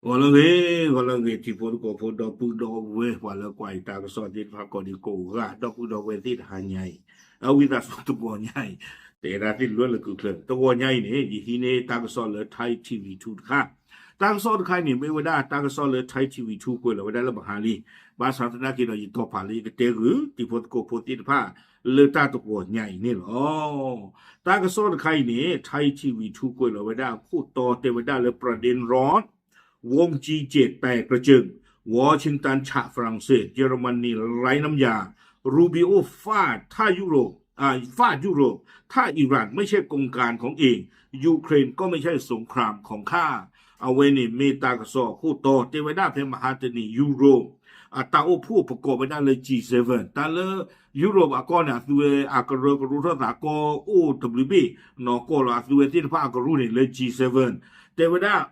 ဂီၤလၢအဂ့ၤ, ဂီၤလၢအဂ့ၤ ထံဖိကီၢ်ဖိ ဒီပုၢ်ဒီဝဲၢ် ပှၤလၢကွၢ်အံၤတၢ်ကစီၣ်သ့ၣ်တဖၣ်ကိးဒံကိးဂၤ ဒီပုၢ်ဒီဝဲၢ်သ့ၣ်တဟါညါအံၤ, အဝံသးစူၤတဂီၤညါအံၤ တအဲၣ်ဒိးသ့ၣ်လွဲလၢကုၢ်ချၢ တဂီၤညါအံၤန့ၣ် ယဟံးန့ၢ်တၢ်ကစီၣ်လၢ Thai TV two တခါ, တၢ်ကစီၣ်တခါအံၤန့ၣ် မ့ၢ်ဝဲဒၣ်တၢ်ကစီၣ်လၢ Thai TV two ကွဲးလီၤဝဲဒၣ်လၢမဟါလံ, ဘၣ်ဆၣ်သနာ်က့ဒီး ယတီၢ်ဖးလၢယကတဲဂုာ် ထံဖိကီၢ်ဖိသ့ၣ်တဖၣ် လၢတၢ်တဂီၤညါအံၤန့ၣ်လီၤ. တၢ်ကစီၣ်တခါအံၤန့ၣ် Thai TV two ကွဲးလီၤဝဲဒၣ်အခိၣ်တီတဲဝဲဒၣ်လၢ Pradern Road, Wong Chi Jet แตกกระเจิง, Washington ฉะฝรั่งเศส เยอรมนีไร้น้ำยา, Rubio ฟาดถ้ายุโรป อ่า ฟาดยุโรป ถ้าอิหร่านไม่ใช่กองกลางของเอง ยูเครนก็ไม่ใช่สงครามของข้า အဝဲန့ၣ်မ့ၢ်တၢ်ကစီၣ်အခိၣ်တီ တဲဝဲဒၣ်ဖဲမဟါတနံၤ ယူရိၣ် အတၢ်အိၣ်ဖှိၣ်ပကိးဝဲဒၣ်လၢ G seven တၢ်လၢ ယူရိၣ်အကီၢ်န့ၣ် အသုဝဲအကရၢကရိထီၣ်သးကီၢ်အိၣ်တဘျုးဘ့ၣ် နီၢ်ကီၢ်လီၤအသုဝဲသ့ၣ်တဖၣ်အကရူၢ်န့ၣ်လၢ G seven တဲဝဲဒၣ်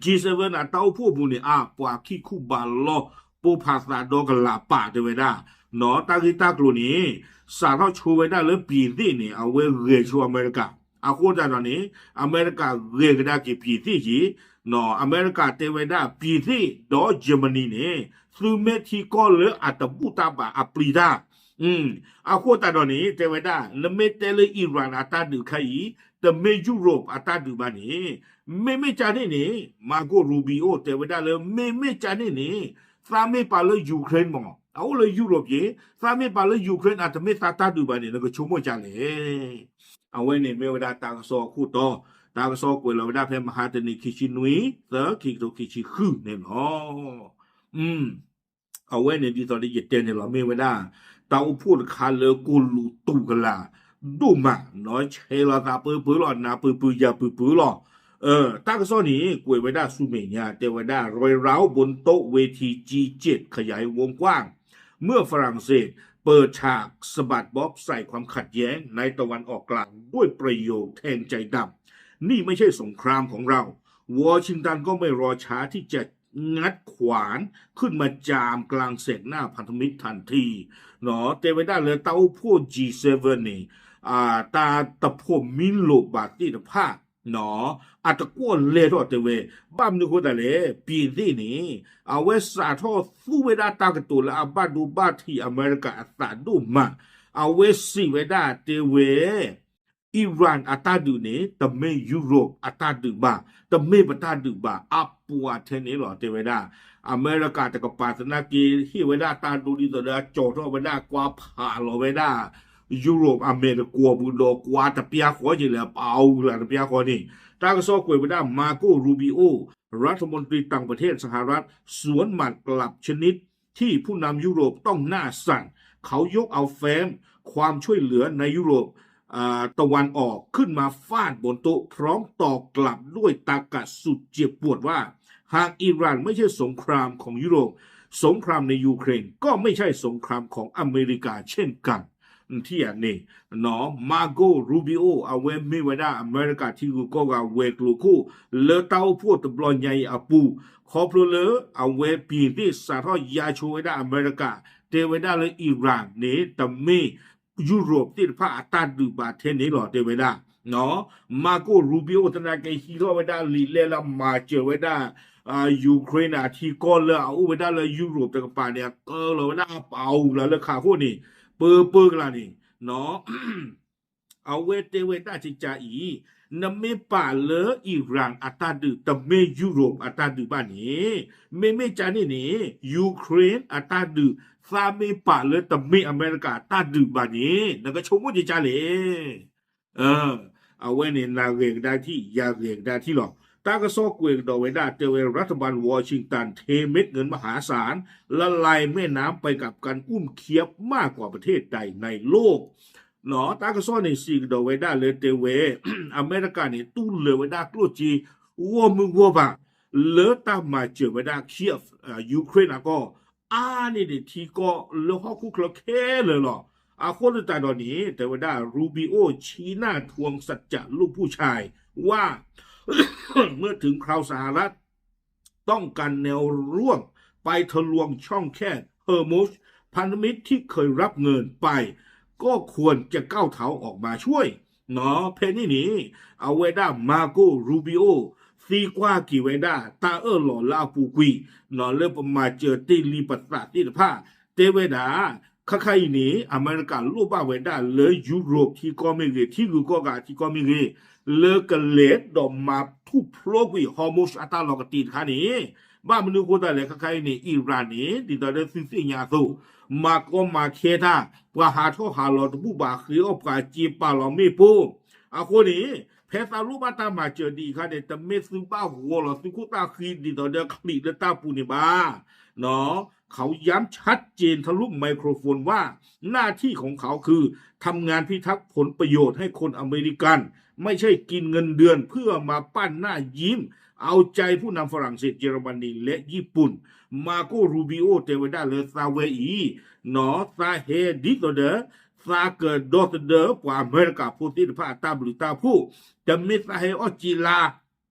G seven အတၢ်အိၣ်ဖှိၣ်ပူၤန့ၣ် အပှၤခံခူဘးလီ ပိၢ်ဖးသးဒီကလးပာ်တဲဝဲဒၣ် နီၢ်တၢ်ဂ့ၢ်တၢ်ကျိၤန့ၣ် စးထီၣ်ဆိဝဲဒၣ်လၢ ပြင်သစ် န့ၣ် အဝဲဂဲၤဆိအမဲရကၤ အဃိသတးဒီးန့ၣ် အမဲရကၤဂဲၤကဒါက့ၤ ပြင်သစ် က့ၤ နီၢ် အမဲရကၤတဲဝဲဒၣ် ပြင်သစ် ဒီး Germany န့ၣ် သုမ့ၢ်ထံကီၢ်လၢအတဘူၣ်တၢ်ဘၣ်အပျံၤတၢ် အဃိသတးဒီးန့ၣ် တဲဝဲဒၣ် နမ့ၢ်တဲလၢ Iran အတၢ်ဒုးခဲအံၤ တမ့ၢ်ယူရိၣ်အတၢ်ဒုးဘၣ်န့ၣ် မ့မ့ၢ်ကၢန့ၣ်န့ၣ် Marco Rubio တဲဝဲဒၣ်လၢ မ့မ့ၢ်ကၢန့ၣ်န့ၣ် သးမ့ၢ်ပာ်လၢ Ukraine မ့ၢ် အအိၣ်လၢယူရိၣ်က့ၤ သးမ့ၢ်ပာ်လၢ Ukraine အတမ့ၢ်သးတၢ်ဒုးဘၣ်န့ၣ် နကဆိကမိၣ်ကၢလဲၣ်. အဝဲန့ၣ်မ့ၢ်ဝဲဒၣ်တၢ်ကစီၣ်အခိၣ်တီ, တၢ်ကစီၣ်ကွဲးလီၤဝဲဒၣ်ဖဲမဟါတနံၤ ခံဆံနွံ သၢ ခံကထိခံဆံဃုန့ၣ်လီၤ. အဝဲန့ၣ်ဒ်သိးလၢယတဲန့ၣ်လီၤ မ့ၢ်ဝဲဒၣ် တၢ်အိၣ်ဖှိၣ်တခါလၢကိၢ်လူးတူၢ်ကလာ် ဒိၣ်မး နီၢ် ဆဲးလီၤသးပၢပၢလီၤ နၢ်ပၢပၢယၢ်ပၢပၢလီၤ. တၢ်ကစီၣ်န့ၣ် ကွဲးဝဲဒၣ်ဆူမဲာ်ညါ တဲဝဲဒၣ် รอยร้าวบนโต๊ะเวที จีเจ็ด ขยายวงกว้าง เมื่อฝรั่งเศสเปิดฉากสะบัดบ๊อบใส่ความขัดแย้งในตะวันออกกลางด้วยประโยคแทงใจดำ นี่ไม่ใช่สงครามของเรา วอชิงตันก็ไม่รอช้าที่จะงัดขวานขึ้นมาจามกลางแสกหน้าพันธมิตรทันที နီၢ် တဲဝဲဒၣ်လၢတၢ်အိၣ်ဖှိၣ် G seven န့ၣ် တၢ်တဖိးမံလိာ်ဘၣ်သ့ၣ်တဖၣ် နီၢ် အတကွီၢ်လဲၢ်ထီၣ်တဲဝဲ ဘၣ်မနုၤအဃိသတးလဲၣ် ပြင်သစ် န့ၣ် အဝဲစးထီၣ်သူဝဲဒၣ်တၢ်ကတိၤလၢအဘၣ်ဒိဘၣ်ထံးအမဲရကၤအသးဒိၣ်မး အဝဲစံးဝဲဒၣ်တဲဝဲ Iran အတၢ်ဒုးန့ၣ် တမ့ၢ်ယူရိၣ်အတၢ်ဒုးဘၣ်, တမ့ၢ်ပတၢ်ဒုးဘၣ်, အပှၤထဲန့ၣ်လီၤ တဲဝဲဒၣ်. အမဲရကၤတကပၤသနာ်က့ ဟ့ၣ်ဝဲဒၣ်တၢ်ဒိဒ်သိးဒီးအကၠီၤထီၣ်ဝဲဒၣ် ကွၢ်ဖးလီၤဝဲဒၣ် ယူရိၣ်အမဲာ်တကွီၤပူၤဒီးကွၢ်တပျၢ်ဃီက့ၤလၢပအူလၢ်တပျၢ်ဃီန့ၣ် တၢ်ကစီၣ်ကွဲးဝဲဒၣ် Marco Rubio รัฐมนตรีต่างประเทศสหรัฐ สวนหมัดกลับชนิดที่ผู้นำยุโรปต้องหน้าสั่น เขายกเอาแฟ้มความช่วยเหลือในยุโรป ตะวันออกขึ้นมาฟาดบนโต๊ะพร้อมตอบกลับด้วยตรรกะสุดเจ็บปวดว่า หากอิหร่านไม่ใช่สงครามของยุโรป สงครามในยูเครนก็ไม่ใช่สงครามของอเมริกาเช่นกัน ထံၣ်ဧါန့ၣ် နီၢ် Marco Rubio အဝဲမ့ၢ်ဝဲဒၣ်အမဲရကၤထံဂုၤကီၢ်ဂၤဝဲၤကျိၤခိၣ် လၢတၢ်အိၣ်ဖှိၣ်တဘျီညါအံၤအပူၤ ခီဖျိလၢအဝဲ ပြင်သစ် စးထီၣ်ယါဆိဝဲဒၣ်အမဲရကၤ တဲဝဲဒၣ်လၢ Iran န့ၣ် တမ့ၢ်ယူရိၣ်သ့ၣ်တဖၣ်အတၢ်ဒုးဘၣ်ထဲန့ၣ်လီၤ တဲဝဲဒၣ် နီၢ် Marco Rubio သနာ်က့ဟံးထီၣ်ဝဲဒၣ်လံာ်လဲၢ်လၢမၤစၢၤဝဲဒၣ် Ukraine အထံကီၢ်လၢအအိၣ်ဝဲဒၣ်လၢယူရိၣ်တကပၤန့ၣ် အကၢလီၤဝဲဒၣ်အပအူလၢလၢခးခိၣ်န့ၣ် ပၢပၢကလၤန့ၣ် နီၢ် အဝဲတဲဝဲဒၣ်ကကါအံၤ နမ့ၢ်ပာ်လၢ Iran အတၢ်ဒုး တမ့ၢ်ယူရိၣ်အတၢ်ဒုးဘၣ်န့ၣ် မ့မ့ၢ်ကၢန့ၣ်န့ၣ် Ukraine အတၢ်ဒုး သးမ့ၢ်ပာ်လၢတမ့ၢ်အမဲရကၤအတၢ်ဒုးဘၣ်န့ၣ် နကဆိကမိၣ်ကကါလဲၣ် အဝဲန့ၣ် နၤဂဲၤကဒါထံၣ် ယၤဂဲၤကဒါထံၣ်လီၤ. တၢ်ကစီၣ်ကွဲးကဒီးဝဲဒၣ် တဲဝဲ รัฐบาลวอชิงตันเทเม็ดเงินมหาศาล ละลายแม่น้ำไปกับการอุ้มเคียฟมากกว่าประเทศใดในโลก နီၢ် တၢ်ကစီၣ်န့ၣ်စံးကဒီးဝဲဒၣ်လၢတဲဝဲ အမဲရကၤန့ၣ် တူၢ်လိာ်ဝဲဒၣ်ကျိၣ်စ့ ဂီၢ်မုၢ်ဂီၢ်ပၤ လၢတၢ်မၤစၢၤဝဲဒၣ် Kyiv Ukraine အကီၢ် အါန့ၢ်ဒံးထံကီၢ်လၢဟီၣ်ခိၣ်ချၢခဲလၢာ်လီၤ. အဃိသတးဒီးန့ၣ် တဲဝဲဒၣ် Rubio ชี้หน้าทวงสัจจะลูกผู้ชายว่า เมื่อถึงคราวสหรัฐ ต้องการแนวร่วมไปทะลวงช่องแคบฮอร์มุซ พันธมิตรที่เคยรับเงินไปก็ควรจะก้าวเท้าออกมาช่วย နီၢ် ဖဲန့ၣ်န့ၣ် အဝဲဒၣ် Marco Rubio ဖ သံကွၢ်က့ၤဝဲဒၣ် တၢ်အၢၣ်လီၤလၢအပူၤကွံာ် လၢပမၤစၢၤတ့ၢ်လံပသးသ့ၣ်တဖၣ် တဲဝဲဒၣ် ခဲခါအံၤန့ၣ် အမဲရကၤလိၣ်ဘၣ်ဝဲဒၣ်လၢယူရိၣ်ထံကီၢ်မ့ၢ်ဂ့ၤ ထံဂုၤကီၢ်ဂၤထံကီၢ်မ့ၢ်ဂ့ၤ လၢကလဲၤဒီးမၤထူၣ်ဖျိကွံာ် Hormuz အတၢ်လီၤကတံာ်တခါန့ၣ် ဘၣ်မနုၤအဃိသတးလဲၣ် ခဲခါအံၤန့ၣ် Iran န့ၣ် ဒ်သိးဒီးသုသ့ၣ်ညါအသိး မၤကီမၤခဲတၢ် ပှၤဟးထီၣ်ဟးလီၤတဘူၣ်ဘၣ် ဃ့အီၣ်ပှၤစ့ပာ်လီၤမ့ၣ်ပိၢ် အဃိန့ၣ် ဖဲသးလိၣ်ဘၣ်တၢ်မၤစၢၤဒ်အံၤအခါန့ၣ် တမ့ၢ်သုဘၣ်ဂီၤလီၤသုခိၣ်သၣ်ဃံဒ်သိးဒီးချံးလၢတၢ်ပူၤန့ၣ်ဘၣ် เขาย้ำชัดเจนทะลุไมโครโฟนว่า หน้าที่ของเขาคือ ทำงานพิทักษ์ผลประโยชน์ให้คนอเมริกัน ไม่ใช่กินเงินเดือนเพื่อมาปั้นหน้ายิ้ม เอาใจผู้นำฝรั่งเศส เยอรมนี และญี่ปุ่น มาโก รูบิโอ တဲဝဲဒၣ်လၢသးဝဲအံၤ သးဟဲဒ်သိးဒီး သးကဒီသဒၢပှၤအမဲရကၤဖိသ့ၣ်တဖၣ်အတၢ်ဘျုးတၢ်ဖှိၣ် တမ့ၢ်သးဟဲအီၣ်က့လါ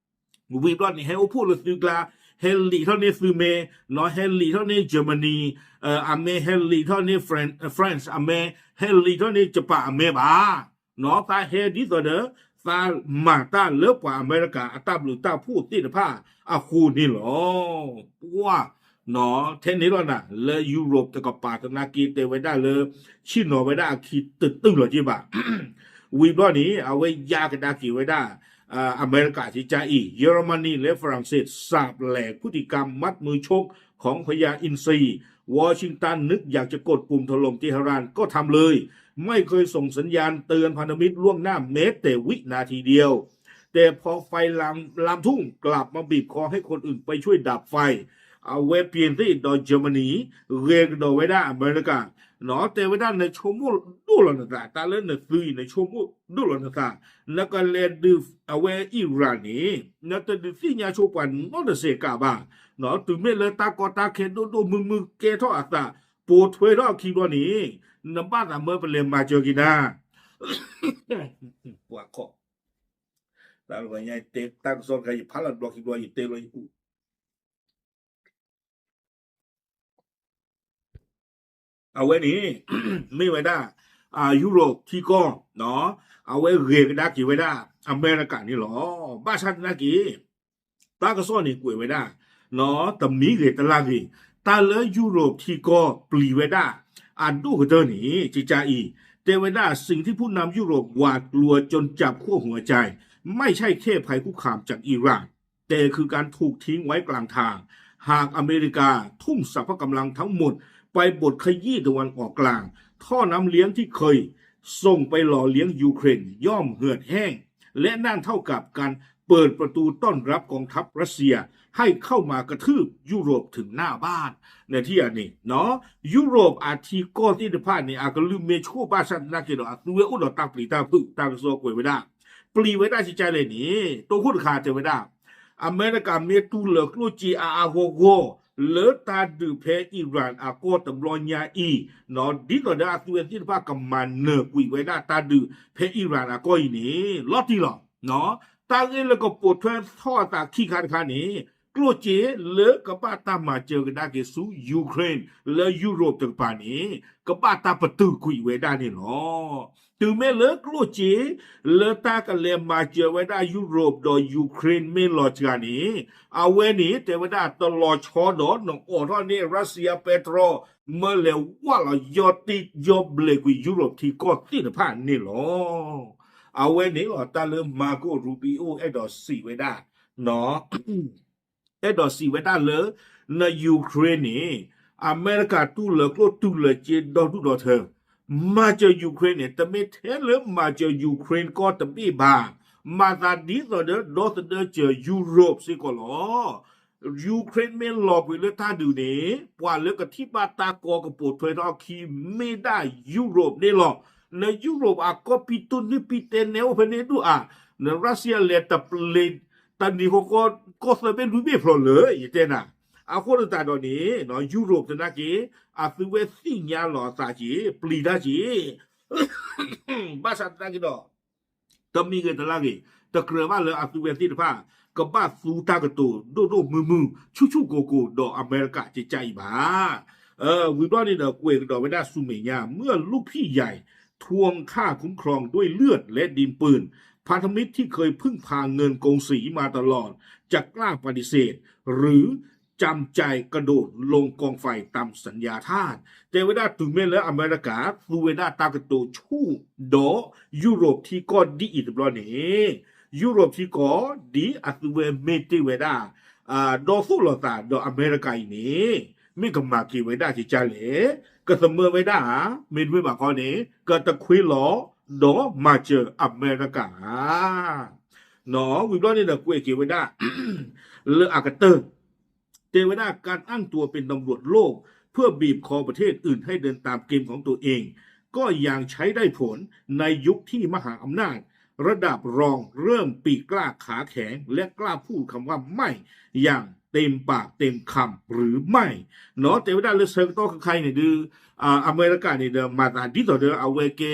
ဝံၤဘျီန့ၣ် ဟဲအိၣ်ဖှိၣ်လၢသုကျါ ဟဲလံာ်ထီၣ်န့ၢ်သုမဲ နီၢ်ဟဲလံာ်ထီၣ်န့ၢ် Germany အမဲ ဟဲလံာ်ထီၣ်န့ၢ် France အမဲ ဟဲလံာ်ထီၣ်န့ၢ် Japan အမဲဘၣ် နီၢ်သးဟဲဒ်သိးဒီး သးမၤတၢ်လၢပှၤအမဲရကၤအတၢ်ဘျုးတၢ်ဖှိၣ်သ့ၣ်တဖၣ်အဃိန့ၣ်လီၤ. ပှၤ ထဲန့ၣ်လီၤနၤ လၢယူရိၣ်တကပၤသနာ်က့ တဲဝဲဒၣ်လၢ ဆ့ၣ်နီၤဝဲဒၣ်အခံတတုၤလီၤက့ဘၣ် ဝံၤဘျီန့ၣ် အဝဲယါကဒါက့ၤဝဲဒၣ် အမဲရကၤကကါအံၤ เยอรมนี และฝรั่งเศส สาบแหลงพฤติกรรมมัดมือชกของพญาอินทรี วอชิงตันนึกอยากจะกดปุ่มถล่มเตหะรานก็ทำเลย ไม่เคยส่งสัญญาณเตือนพันธมิตรล่วงหน้าแม้แต่วินาทีเดียว แต่พอไฟลามลามทุ่งกลับมาบีบคอให้คนอื่นไปช่วยดับไฟ အဝဲပြင်သစ်ဒီး Germany ဂဲၤကဒီးဝဲဒၣ်အမဲရကၤ နီၢ်တဲဝဲဒၣ်နဆိကမိၣ်ဒိၣ်လီၤနသး တၢ်လၢနသုအံၤ နဆိကမိၣ်ဒိၣ်လီၤနသး နကလဲၤဒုးအဝဲ Iran န့ၣ် နတဒုးသ့ၣ်ညါဆိပှၤနီတစဲးကးဘၣ် နီၢ်တုၤမ့ၢ်လၢတၢ်ကီတၢ်ခဲဒိၣ်ဒိၣ်မုၢ်မုၢ်ကဲထီၣ်အသး ပိာ်ထွဲထီၣ်အခံဘျီန့ၣ် နဘၣ်သးမၢပလဲၤမၤစၢၤက့ၤနၤ ပှၤခီၣ် တၢ်ကစီၣ်တခါ ယဖးလီၤတဘျီခံဘျီ ယတဲလီၤယကူ အဝဲန့ၣ် မ့ၢ်ဝဲဒၣ် ယူရိၣ်ထံကီၢ် အဝဲဂဲၤကဒါက့ၤဝဲဒၣ် အမဲရကၤန့ၣ်လီၤ. ဘၣ်ဆၣ်သနာ်က့ တၢ်ကစီၣ်န့ၣ်ကွဲးဝဲဒၣ် တမံၤဂ့ၤတလါဂ့ၤ တၢ်လၢယူရိၣ်ထံကီၢ်ပျံၤဝဲဒၣ် အဒိၣ်ကတၢၢ်န့ၣ် ကကါအံၤ တဲဝဲဒၣ် สิ่งที่ผู้นำยุโรปหวาดกลัวจนจับขั้วหัวใจ ไม่ใช่แค่ภัยคุกคามจากอิหร่าน แต่คือการถูกทิ้งไว้กลางทาง หากอเมริกาทุ่มสรรพกำลังทั้งหมดไปบดขยี้ตะวันออกกลาง ท่อน้ำเลี้ยงที่เคยส่งไปหล่อเลี้ยงยูเครนย่อมเหือดแห้ง และนั่นเท่ากับการเปิดประตูต้อนรับกองทัพรัสเซียให้เข้ามากระทืบยุโรปถึงหน้าบ้าน နထံၣ်ဧါန့ၣ် ယူရိၣ်အထံကီၢ်သ့ၣ်တဖၣ်န့ၣ် အကလုၢ်မ့ၢ်ဆှိၣ်ဘၣ်ဆၣ်သနာ်က့ဒီး အသုဝဲအိၣ်ဒီးတၢ်ပျံၤတၢ်ဖုး တၢ်ကစီၣ်ကွဲးဝဲဒၣ် ပျံၤဝဲဒၣ်ကကါလဲၣ်န့ၣ် တိခိၣ်တခါတဲဝဲဒၣ် အမဲရကၤမ့ၢ်တူၢ်လၢကျိၣ်စ့အါအါဂီၢ်ဂီၢ် လၢတၢ်ဒုးဖဲ Iran အကီၢ်တဘျီညါအံၤ ဒ်သိးဒီးအသုဝဲသ့ၣ်တဖၣ်ကမၤနၢၤကွံာ်ဝဲဒၣ်တၢ်ဒုးဖဲ Iran အကီၢ်အံၤန့ၣ် လီၤတံၢ်လီၤ. တၢ်ဂ့ၢ်လၢကပိာ်ထွဲထီၣ်အသးခံခါတခါန့ၣ် ကျိၣ်စ့လၢကဘၣ်တၢ်မၤစၢၤကဒါက့ၤဆူ Ukraine လၢယူရိၣ်တကပၤန့ၣ် ကဘၣ်တၢ်ပတုာ်ကွံာ်ဝဲဒၣ်န့ၣ်လီၤ. တုၤမ့ၢ်လၢကျိၣ်စ့ လၢတၢ်ကလဲၤမၤစၢၤဝဲဒၣ်ယူရိၣ်ဒီး Ukraine မ့ၢ်လီၤစှၤန့ၣ် အဝဲန့ၣ် တဲဝဲဒၣ်တလီၤဆီဒီးနအိးထီၣ်န့ၢ် Russia petrol မၢလဲၤဝၢ်လီၤယီၢ်တံၢ်ယီၢ်ဘျဲးကွံာ်ယူရိၣ်ထံကီၢ်သ့ၣ်တဖၣ်န့ၣ်လီၤ. အဝဲန့ၣ်လီၤတၢ်လၢ Marco Rubio အဲၣ်ဒိးစံးဝဲဒၣ် အဲၣ်ဒိးစံးဝဲဒၣ်လၢ န Ukraine န့ၣ် အမဲရကၤတူၢ်လၢကျိၣ်တူၢ်လၢစ့ဒီဒူၣ်ဒီထၢ မၤစၢၤ Ukraine န့ၣ် တမ့ၢ်ထဲလၢမၤစၢၤ Ukraine ကီၢ်တဘ့ၣ်ဘၣ်, မၤသးဒ်သိးဒီး ဒီသဒၢစၢၤ Europe စ့ၢ်ကီးလီၤ. Ukraine မ့ၢ်လီၤပှ့ၤလၢတၢ်ဒုးန့ၣ် ပှၤလၢကထံၣ်ဘၣ်တၢ်ကီကပိာ်ထွဲထီၣ်အခံ မ့ၢ်ဒၣ် Europe န့ၣ်လီၤ. န Europe အကီၢ်ပံတိၢ်နုၢ်ပံတဲနဲအိၣ်ဖဲန့ၣ်ဒူၣ်ဧါ, န Russia လဲၤတပျ့ၤ တနံၤဃီ ကီၢ်သၢဘ့ၣ်လွံၢ်ဘ့ၣ်ဖျိးလၢာ် ယတဲနၤ. အဃိသတးဒီးန့ၣ် Europe သနာ်က့ အသုဝဲသ့ၣ်ညါလီၤအသးက့ၤ ပျံၤတၢ်က့ၤ ဘၣ်ဆၣ်သနာ်က့ဒီး တမံၤဂ့ၤတလါဂ့ၤ တကြၢးဘၣ်လၢအသုဝဲသ့ၣ်တဖၣ် ကဘၣ်သူတၢ်ကတိၤဒိၣ်ဒိၣ်မုၢ်မုၢ် ဆူၣ်ဆူၣ်ကိၤကိၤဒီးအမဲရကၤကကါအံၤဘၣ်. ဝံၤဘျီန့ၣ်ဒီး ကွဲးကဒီးဝဲဒၣ်ဆူမဲာ်ညါ เมื่อลูกพี่ใหญ่ทวงค่าคุ้มครองด้วยเลือดและดินปืน พันธมิตรที่เคยพึ่งพาเงินกงสีมาตลอด จะกล้าปฏิเสธ หรือจำใจกระโดดลงกองไฟตามสัญญาทาส တဲဝဲဒၣ်တုၤမ့ၢ်လၢအမဲရကၤ သူဝဲဒၣ်တၢ်ကတိၤဆူၣ်ဒီး ယူရိၣ်ထံကီၢ်ဒ်အံၤတဘျီန့ၣ် ယူရိၣ်ထံကီၢ်ဒ်အသုဝဲမ့ၢ်တ့ၢ်ဝဲဒၣ် ဒီးသိၣ်လိာ်သးဒီးအမဲရကၤအံၤန့ၣ် မ့ၢ်ကမၤက့ၤဝဲဒၣ်ကကလဲၣ်, ကသမၢဝဲဒၣ်ဧါ, မ့တမ့ၢ်ဘၣ်ခီန့ၣ် ကတခွ့လီၤဒီးမၤစၢၤအမဲရကၤဧါ. ဝံၤဘျီန့ၣ်ဒီးကွဲးက့ၤဝဲဒၣ် လၢအကတၢၢ် တဲဝဲဒၣ် การอ้างตัวเป็นตำรวจโลก เพื่อบีบคอประเทศอื่นให้เดินตามเกมของตัวเอง ก็ยังใช้ได้ผลในยุคที่มหาอำนาจระดับรองเริ่มปีกกล้าขาแข็งและกล้าพูดคำว่าไม่อย่างเต็มปากเต็มคำหรือไม่ เนาะ တဲဝဲဒၣ်လၢဆၢကတီၢ်ခဲခါအံၤန့ၣ်ဒုး အမဲရကၤန့ၣ်ဒီး မၤသးဒ်သိးဒီးအဝဲကဲ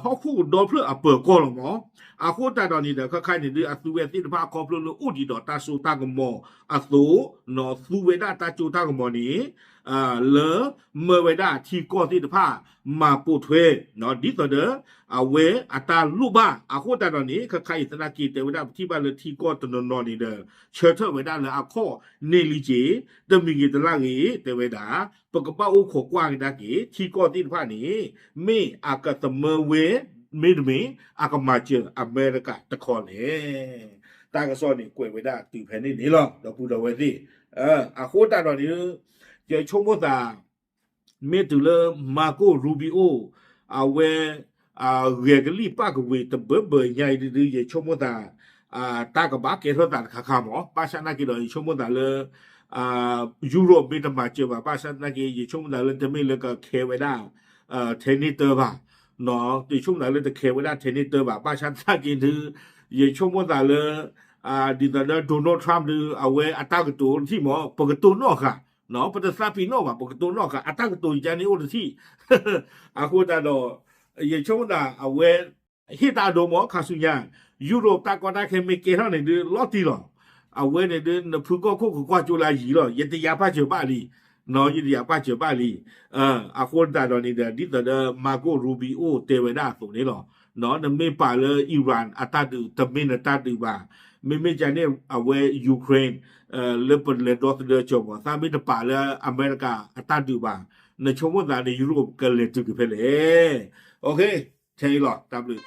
ဟီၣ်ခိၣ်ဒီဖျၢၣ်အပၢၤကီၢ်လီၤမး. အဃိသတးဒီးန့ၣ်ဒီး ခဲခါအံၤန့ၣ်ဒုး အသုဝဲသ့ၣ်တဖၣ်ခီဖျိလၢအိၣ်ဒံးဒီးတၢ်စိတၢ်ကမီၤအသိး သူဝဲဒၣ်တၢ်စိတၢ်ကမီၤန့ၣ် လၢမၢဝဲဒၣ်ထံကီၢ်သ့ၣ်တဖၣ် မၤပိာ်ထွဲ ဒ်သိးဒီး အဝဲအတၢ်လိၣ်ဘၣ် အဃိသတးဒီးန့ၣ် ခဲခါအံၤသနာ်က့ တဲဝဲဒၣ်ပထံၣ်ဘၣ်လၢထံကီၢ်တနီၤနီၤန့ၣ်ဒီး ဆၢထၢၣ်ဝဲဒၣ်လၢအခီၣ်န့ၢ်လံက့ၤ တမံၤဂ့ၤတလၢ်ဂ့ၤ တဲဝဲဒၣ် ပကဘၣ်အိၣ်ခိးကွၢ်ကဒါက့ၤ ထံကီၢ်သ့ၣ်တဖၣ်န့ၣ် မ့ၢ်အကသမၢဝဲ မ့တမ့ၢ် အကမၤစၢၤအမဲရကၤတခီလဲၣ်. တၢ်ကစီၣ်န့ၣ်ကွဲးဝဲဒၣ်တုၤဖဲန့ၣ်န့ၣ်လီၤ ဒီပုၢ်ဒီဝဲၢ်သ့ၣ်. အဃိသတးဒီးန့ၣ် ယဆိကမိၣ်သး မ့ၢ်တုၤလၢ Marco Rubio အဝဲ ဂဲၤကလံၣ်ပၣ်ကဝ့ၤတဘၢဘၢညါအံၤဒုး ယဆိကမိၣ်သး တၢ်ကဘၣ်ကဲထီၣ်သးတခါခါမး ဘၣ်ဆၣ်သနာ်က့ဒီး ယဆိကမိၣ်သးလၢ ယူရိၣ်မ့ၢ်တမၤစၢၤဘၣ် ဘၣ်ဆၣ်သနာ်က့ ယဆိကမိၣ်သးလၢတမ့ၢ်လၢကခဲဝဲဒၣ် ထဲန့ၣ်တၢ်ဘၣ် ယဆိကမိၣ်သးလၢတခဲဝဲဒၣ်ထဲန့ၣ်တၢ်ဘၣ် ဘၣ်ဆၣ်သနာ်က့ဒုး ယဆိကမိၣ်သးလၢ ဒ်သိးဒီး Donald Trump ဒုး အဝဲအတၢ်ကတိၤတထံၣ်မး ပကတိၤနီၣ်ဃာ် ပတသးပ့ၤနီၣ်ဘၣ် ပကတိၤနီၣ်ဃာ် အတၢ်ကတိၤယါန့ၣ်အိၣ်တထံၣ် အဃိသတးဒီး ယဆိကမိၣ်သးအဝဲ ဟ့ၣ်တၢ်ဒိမး ခါဆူညါ ယူရိၣ်တၢ်ကီတၢ်ခဲမ့ၢ်ကဲထီၣ်န့ၣ်ဒုး လီၤတံၢ်လီၤ. အဝဲန့ၣ်ဒုး နဖုကီၢ်ခိၣ်ကကွၢ်ကၠိလၢယံၤလီၤ ယတယၤပၣ်စၢၤဘၣ်လံ ယတယၤပၣ်စၢၤဘၣ်လံ. အဃိသတးဒီးန့ၣ်ဒီး ဒ်သိးဒီး Marco Rubio တဲဝဲဒၣ်အသိးန့ၣ်လီၤ. နမ့ၢ်ပာ်လၢ Iran အတၢ်ဒုး တမ့ၢ်နတၢ်ဒုးဘၣ်. မ့မ့ၢ်ကန့ၣ် အဝဲ Ukraine လၢပလဲၤဒီသဒၢကၠီၤမး သးမ့ၢ်တပာ်လၢအမဲရကၤအတၢ်ဒုးဘၣ် နဆိကမိၣ်သးန့ၣ် ယူရိၣ်ကလဲၤတုၤက့ၤဖဲလဲၣ်. ထဲအံၤလီၤ တၢ်ဘျုး